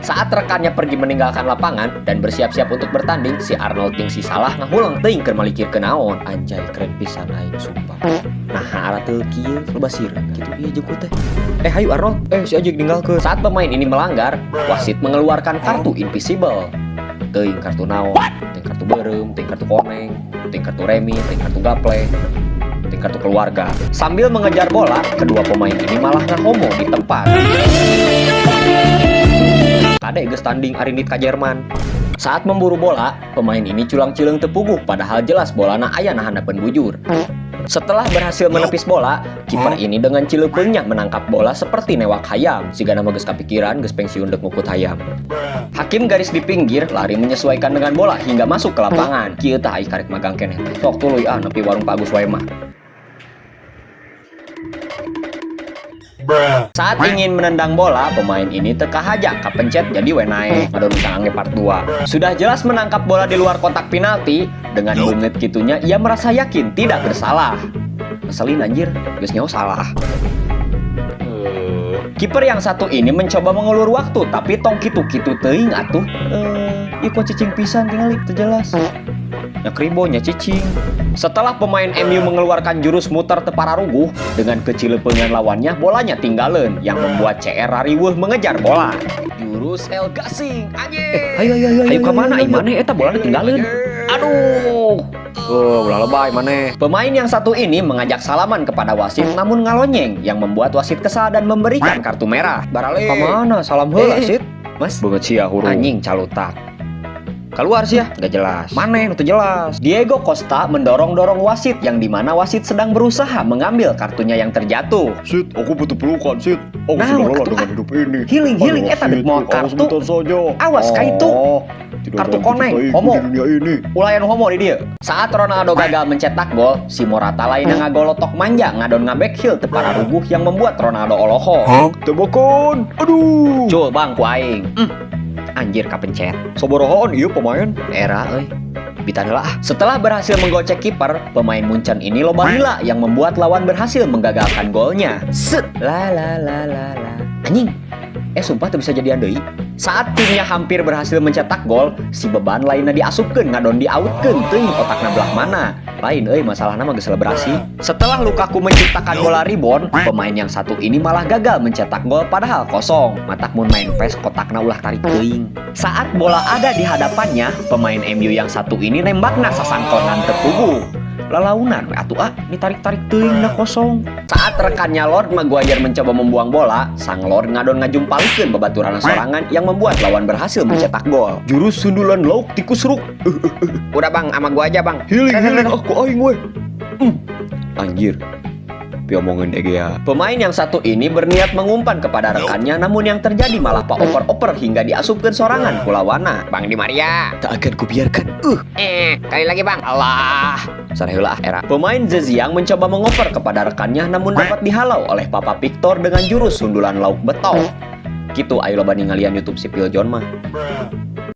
Saat rekannya pergi meninggalkan lapangan dan bersiap-siap untuk bertanding, si Arnold jeung si Salah ngahuleng teuing keur malikirkeun naon. Anjay, keren pisan aing sumpah. Nah, arah teu kieu loba sireun kitu ieu jeung teh. Eh, hayu Arnold. Eh, si Ajik ninggalkeun. Saat pemain ini melanggar, wasit mengeluarkan kartu invisible. Teuing kartu naon? Teuing kartu beureum, teuing kartu koneng, teuing kartu remi, teuing kartu gaple, teuing kartu keluarga. Sambil mengejar bola, kedua pemain ini malah ngahomo di tempat. Kade geus tanding arindit ka Jerman. Saat memburu bola, pemain ini culang-cileung teu puguh, padahal jelas bolana aya na handapeun bujur. Setelah berhasil menepis bola, kiper ini dengan cileupeungnya menangkap bola seperti newak hayam. Sigana mah geus kapikiran geus pensiun dek ngukut hayam. Hakim garis di pinggir lari menyesuaikan dengan bola hingga masuk ke lapangan. Kieu tah ai karek magang keneh teh. Sok tuluy ah, nepi warung Pak Agus wae mah. Saat ingin menendang bola, pemain ini teu kahaja, kapencet jadi we naek. Ngadon bisa part 2. Sudah jelas menangkap bola di luar kotak penalti, dengan beungeut kitunya ia merasa yakin tidak bersalah. Ngeselin anjir, geus nyaho salah. Kiper yang satu ini mencoba mengulur waktu, tapi tong kitu-kitu teuing atuh. Eh, ih kok cicing pisan tingali, teu jelas. Nya kribo nya cicing. Setelah pemain MU mengeluarkan jurus muter teu pararuguh, dengan kecileupeungan lawannya bolanya tinggalin yang membuat CR rariweuh mengejar bola. Jurus El Gasing, anjing. Eh, ayo ayo ayo. Ayo ke mana? Ayo mana eta bolanya tinggalin. Aduh. Oh, ulah lebay maneh. Pemain yang satu ini mengajak salaman kepada wasit namun ngalonyeng yang membuat wasit kesal dan memberikan kartu merah. Barale. Kemana? Salam heula, sit. Mas, beungeut sia hurung. Anjing calutak. Keluar sih ya, gak jelas. Mana itu jelas. Diego Costa mendorong-dorong wasit yang dimana wasit sedang berusaha mengambil kartunya yang terjatuh. Sit, aku butuh pelukan, Sit. Aku Nah, sudah lelah atuh, dengan ah. hidup ini. Healing, healing, Ayolah, eta dek Sit, mau aku kartu. sebentar saja. Awas, ka itu. Ah, tidak Kartu ada yang koneng, mencintaiku homo. di dunia ini. Ulah anu homo di dieu. Saat Ronaldo gagal mencetak gol, si Morata lain yang ngagolotok manja ngadon ngabackheel teu pararuguh yang membuat Ronaldo oloho. Tembakan. Aduh. Cul bang ku aing. Anjir kapencet. Sabarahaan ieu pemain? Era euy. Bitan heula ah. Setelah berhasil menggocek kiper, pemain Munchen ini loba lila yang membuat lawan berhasil menggagalkan golnya. Set. La la la la la. Anjing. Eh, sumpah tuh bisa jadian deui. Saat timnya hampir berhasil mencetak gol, si beban lainnya diasupkeun ngadon diautkeun teuing otakna belah mana. Lain euy masalahna mah geus selebrasi. Setelah Lukaku menciptakan bola rebound, pemain yang satu ini malah gagal mencetak gol padahal kosong. Matak mun main PES kotakna ulah tarik teuing. Saat bola ada di hadapannya, pemain MU yang satu ini nembakna sasangkonan teu puguh. Lalaunan we atuh ah, ditarik-tarik teuing na kosong. Saat rekannya Lord Maguire mencoba membuang bola, sang Lord ngadon ngajumpalikeun babaturanna sorangan yang membuat lawan berhasil mencetak gol. Jurus sundulan lauk tikus ruk. Udah bang, sama gua aja bang. Healing, healing, aku aing we. Anjir. Piomongin De Gea. Pemain yang satu ini berniat mengumpan kepada rekannya, namun yang terjadi malah pak oper-oper hingga diasupkeun sorangan ku lawanna. Bang Di Maria. Tak akan kubiarkan. Kali lagi bang. Allah. Sareh heula ah era. Pemain Zhejiang mencoba mengoper kepada rekannya namun dapat dihalau oleh Papa Victor dengan jurus sundulan lauk betok. Gitu ayo loba ningalian YouTube si Phil John mah.